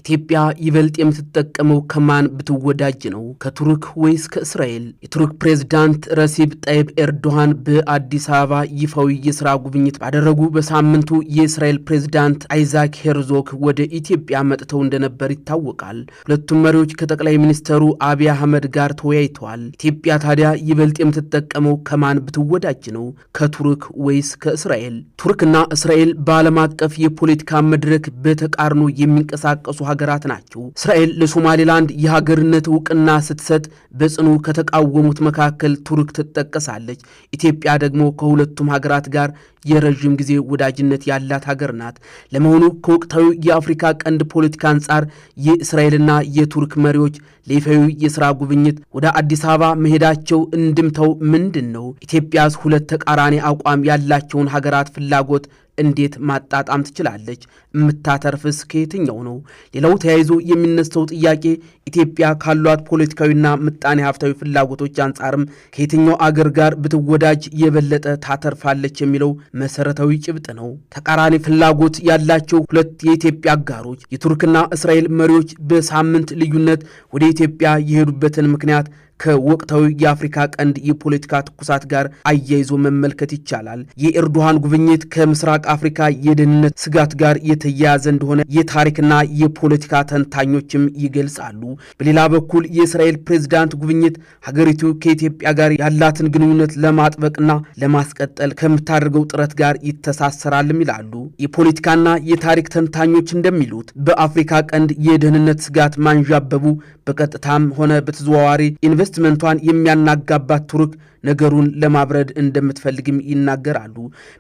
ኢትዮጵያ ይበልጥ የምትጠቀመው ከማን ብትወዳጅ ነው? ከቱርክ ወይስ ከእስራኤል? የቱርክ ፕሬዝዳንት ረሲብ ጣይብ ኤርዶሃን በአዲስ አበባ ይፋዊ የስራ ጉብኝት ባደረጉ በሳምንቱ የእስራኤል ፕሬዝዳንት አይዛክ ሄርዞግ ወደ ኢትዮጵያ መጥተው እንደነበር ይታወቃል። ሁለቱም መሪዎች ከጠቅላይ ሚኒስትሩ አብይ አህመድ ጋር ተወያይተዋል። ኢትዮጵያ ታዲያ ይበልጥ የምትጠቀመው ከማን ብትወዳጅ ነው? ከቱርክ ወይስ ከእስራኤል? ቱርክና እስራኤል በዓለም አቀፍ የፖለቲካ መድረክ በተቃርኖ የሚንቀሳቀሱ ሀገራት ናቸው። እስራኤል ለሶማሌላንድ የሀገርነት እውቅና ስትሰጥ በጽኑ ከተቃወሙት መካከል ቱርክ ትጠቀሳለች። ኢትዮጵያ ደግሞ ከሁለቱም ሀገራት ጋር የረዥም ጊዜ ወዳጅነት ያላት ሀገር ናት። ለመሆኑ ከወቅታዊ የአፍሪካ ቀንድ ፖለቲካ አንጻር የእስራኤልና የቱርክ መሪዎች ለይፋዊ የሥራ ጉብኝት ወደ አዲስ አበባ መሄዳቸው እንድምታው ምንድን ነው? ኢትዮጵያስ ሁለት ተቃራኒ አቋም ያላቸውን ሀገራት ፍላጎት እንዴት ማጣጣም ትችላለች? የምታተርፍስ ከየትኛው ነው? ሌላው ተያይዞ የሚነሳው ጥያቄ ኢትዮጵያ ካሏት ፖለቲካዊና ምጣኔ ሀብታዊ ፍላጎቶች አንጻርም ከየትኛው አገር ጋር ብትወዳጅ የበለጠ ታተርፋለች የሚለው መሰረታዊ ጭብጥ ነው። ተቃራኒ ፍላጎት ያላቸው ሁለት የኢትዮጵያ አጋሮች የቱርክና እስራኤል መሪዎች በሳምንት ልዩነት ወደ ኢትዮጵያ የሄዱበትን ምክንያት ከወቅታዊ የአፍሪካ ቀንድ የፖለቲካ ትኩሳት ጋር አያይዞ መመልከት ይቻላል። የኤርዶሃን ጉብኝት ከምስራቅ አፍሪካ የደህንነት ስጋት ጋር የተያያዘ እንደሆነ የታሪክና የፖለቲካ ተንታኞችም ይገልጻሉ። በሌላ በኩል የእስራኤል ፕሬዝዳንት ጉብኝት ሀገሪቱ ከኢትዮጵያ ጋር ያላትን ግንኙነት ለማጥበቅና ለማስቀጠል ከምታደርገው ጥረት ጋር ይተሳሰራልም ይላሉ። የፖለቲካና የታሪክ ተንታኞች እንደሚሉት በአፍሪካ ቀንድ የደህንነት ስጋት ማንዣበቡ በቀጥታም ሆነ በተዘዋዋሪ ኢንቨስትመንቷን የሚያናጋባት ቱርክ ነገሩን ለማብረድ እንደምትፈልግም ይናገራሉ።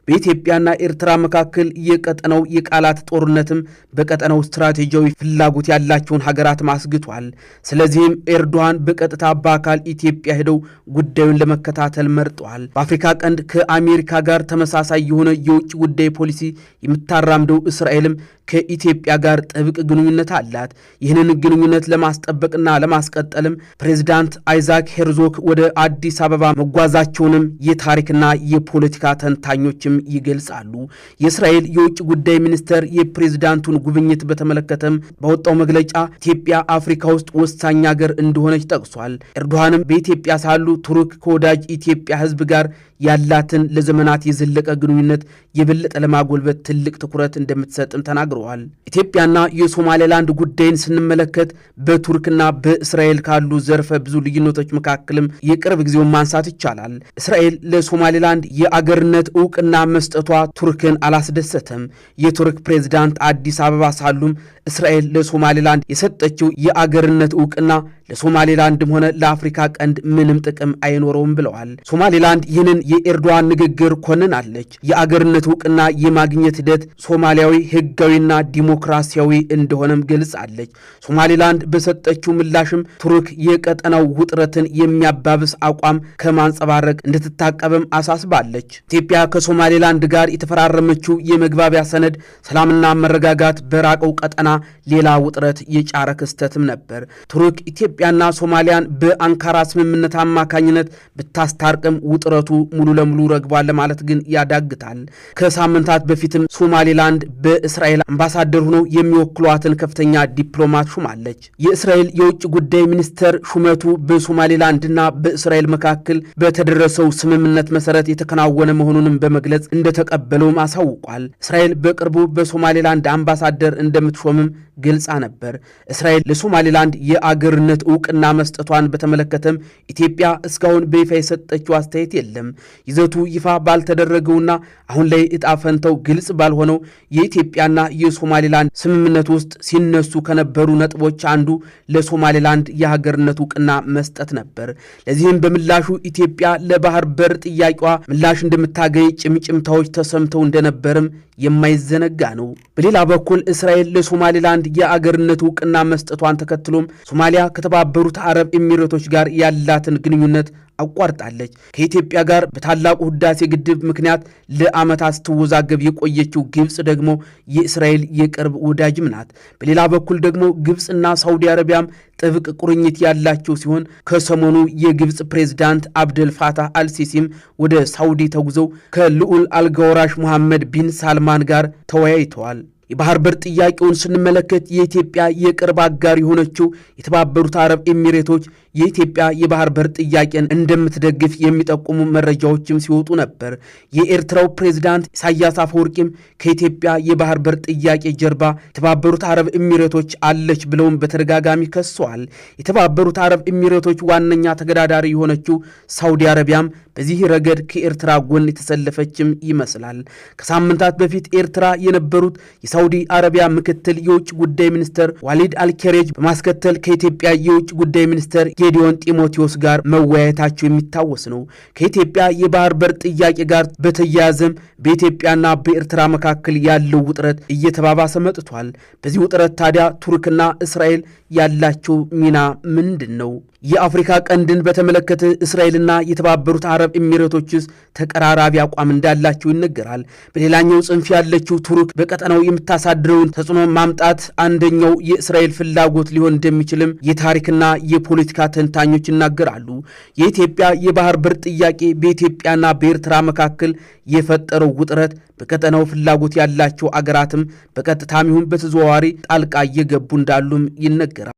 በኢትዮጵያና ኤርትራ መካከል የቀጠናው የቃላት ጦርነትም በቀጠናው ስትራቴጂያዊ ፍላጎት ያላቸውን ሀገራት አስግቷል። ስለዚህም ኤርዶሃን በቀጥታ በአካል ኢትዮጵያ ሄደው ጉዳዩን ለመከታተል መርጠዋል። በአፍሪካ ቀንድ ከአሜሪካ ጋር ተመሳሳይ የሆነ የውጭ ጉዳይ ፖሊሲ የምታራምደው እስራኤልም ከኢትዮጵያ ጋር ጥብቅ ግንኙነት አላት። ይህንን ግንኙነት ለማስጠበቅና ለማስቀጠልም ፕሬዝዳንት አይዛክ ሄርዞግ ወደ አዲስ አበባ መጓዛቸውንም የታሪክና የፖለቲካ ተንታኞችም ይገልጻሉ። የእስራኤል የውጭ ጉዳይ ሚኒስተር የፕሬዝዳንቱን ጉብኝት በተመለከተም ባወጣው መግለጫ ኢትዮጵያ አፍሪካ ውስጥ ወሳኝ ሀገር እንደሆነች ጠቅሷል። ኤርዶሃንም በኢትዮጵያ ሳሉ ቱርክ ከወዳጅ ኢትዮጵያ ሕዝብ ጋር ያላትን ለዘመናት የዘለቀ ግንኙነት የበለጠ ለማጎልበት ትልቅ ትኩረት እንደምትሰጥም ተናግረዋል። ኢትዮጵያና የሶማሌላንድ ጉዳይን ስንመለከት በቱርክና በእስራኤል ካሉ ዘርፈ ብዙ ልዩነቶች መካከልም የቅርብ ጊዜውን ማንሳት ይቻላል። እስራኤል ለሶማሌላንድ የአገርነት እውቅና መስጠቷ ቱርክን አላስደሰተም። የቱርክ ፕሬዝዳንት አዲስ አበባ ሳሉም እስራኤል ለሶማሌላንድ የሰጠችው የአገርነት እውቅና ለሶማሌላንድም ሆነ ለአፍሪካ ቀንድ ምንም ጥቅም አይኖረውም ብለዋል። ሶማሌላንድ ይህንን የኤርዶዋን ንግግር ኮንናለች። የአገርነት እውቅና የማግኘት ሂደት ሶማሊያዊ ሕጋዊና ዲሞክራሲያዊ እንደሆነም ገልጻለች። ሶማሌላንድ በሰጠችው ምላሽም ቱርክ የቀጠናው ውጥረትን የሚያባብስ አቋም ከማንጸባረቅ እንድትታቀብም አሳስባለች። ኢትዮጵያ ከሶማሌላንድ ጋር የተፈራረመችው የመግባቢያ ሰነድ ሰላምና መረጋጋት በራቀው ቀጠና ሌላ ውጥረት የጫረ ክስተትም ነበር። ቱርክ ኢትዮጵያና ሶማሊያን በአንካራ ስምምነት አማካኝነት ብታስታርቅም ውጥረቱ ሙሉ ለሙሉ ረግቧል ለማለት ግን ያዳግታል። ከሳምንታት በፊትም ሶማሌላንድ በእስራኤል አምባሳደር ሆነው የሚወክሏትን ከፍተኛ ዲፕሎማት ሹማለች። የእስራኤል የውጭ ጉዳይ ሚኒስተር ሹመቱ በሶማሌላንድና በእስራኤል መካከል በተደረሰው ስምምነት መሰረት የተከናወነ መሆኑንም በመግለጽ እንደተቀበለውም አሳውቋል። እስራኤል በቅርቡ በሶማሌላንድ አምባሳደር እንደምትሾምም ገልጻ ነበር። እስራኤል ለሶማሌላንድ የአገርነት እውቅና መስጠቷን በተመለከተም ኢትዮጵያ እስካሁን በይፋ የሰጠችው አስተያየት የለም። ይዘቱ ይፋ ባልተደረገውና አሁን ላይ እጣ ፈንታው ግልጽ ባልሆነው የኢትዮጵያና የሶማሌላንድ ስምምነት ውስጥ ሲነሱ ከነበሩ ነጥቦች አንዱ ለሶማሌላንድ የሀገርነት እውቅና መስጠት ነበር። ለዚህም በምላሹ ኢትዮጵያ ለባህር በር ጥያቄዋ ምላሽ እንደምታገኝ ጭምጭምታዎች ተሰምተው እንደነበርም የማይዘነጋ ነው። በሌላ በኩል እስራኤል ለሶማሌላንድ የአገርነት እውቅና መስጠቷን ተከትሎም ሶማሊያ ከተባበሩት አረብ ኤሚሬቶች ጋር ያላትን ግንኙነት አቋርጣለች። ከኢትዮጵያ ጋር በታላቁ ህዳሴ ግድብ ምክንያት ለዓመታት ስትወዛገብ የቆየችው ግብፅ ደግሞ የእስራኤል የቅርብ ወዳጅም ናት። በሌላ በኩል ደግሞ ግብፅና ሳውዲ አረቢያም ጥብቅ ቁርኝት ያላቸው ሲሆን ከሰሞኑ የግብፅ ፕሬዝዳንት አብደል ፋታህ አልሲሲም ወደ ሳውዲ ተጉዘው ከልዑል አልጋወራሽ ሙሐመድ ቢን ሳልማን ጋር ተወያይተዋል። የባህር በር ጥያቄውን ስንመለከት የኢትዮጵያ የቅርብ አጋር የሆነችው የተባበሩት አረብ ኤሚሬቶች የኢትዮጵያ የባህር በር ጥያቄን እንደምትደግፍ የሚጠቁሙ መረጃዎችም ሲወጡ ነበር። የኤርትራው ፕሬዝዳንት ኢሳያስ አፈወርቂም ከኢትዮጵያ የባህር በር ጥያቄ ጀርባ የተባበሩት አረብ ኤሚሬቶች አለች ብለውም በተደጋጋሚ ከሰዋል። የተባበሩት አረብ ኤሚሬቶች ዋነኛ ተገዳዳሪ የሆነችው ሳውዲ አረቢያም በዚህ ረገድ ከኤርትራ ጎን የተሰለፈችም ይመስላል። ከሳምንታት በፊት ኤርትራ የነበሩት የሳውዲ አረቢያ ምክትል የውጭ ጉዳይ ሚኒስትር ዋሊድ አልኬሬጅ በማስከተል ከኢትዮጵያ የውጭ ጉዳይ ሚኒስትር ጌዲዮን ጢሞቴዎስ ጋር መወያየታቸው የሚታወስ ነው። ከኢትዮጵያ የባህር በር ጥያቄ ጋር በተያያዘም በኢትዮጵያና በኤርትራ መካከል ያለው ውጥረት እየተባባሰ መጥቷል። በዚህ ውጥረት ታዲያ ቱርክና እስራኤል ያላቸው ሚና ምንድን ነው? የአፍሪካ ቀንድን በተመለከተ እስራኤልና የተባበሩት አረብ ኤሚሬቶችስ ተቀራራቢ አቋም እንዳላቸው ይነገራል። በሌላኛው ጽንፍ ያለችው ቱርክ በቀጠናው የምታሳድረውን ተጽዕኖ ማምጣት አንደኛው የእስራኤል ፍላጎት ሊሆን እንደሚችልም የታሪክና የፖለቲካ ተንታኞች ይናገራሉ። የኢትዮጵያ የባህር በር ጥያቄ በኢትዮጵያና በኤርትራ መካከል የፈጠረው ውጥረት በቀጠናው ፍላጎት ያላቸው አገራትም በቀጥታም ይሁን በተዘዋዋሪ ጣልቃ እየገቡ እንዳሉም ይነገራል።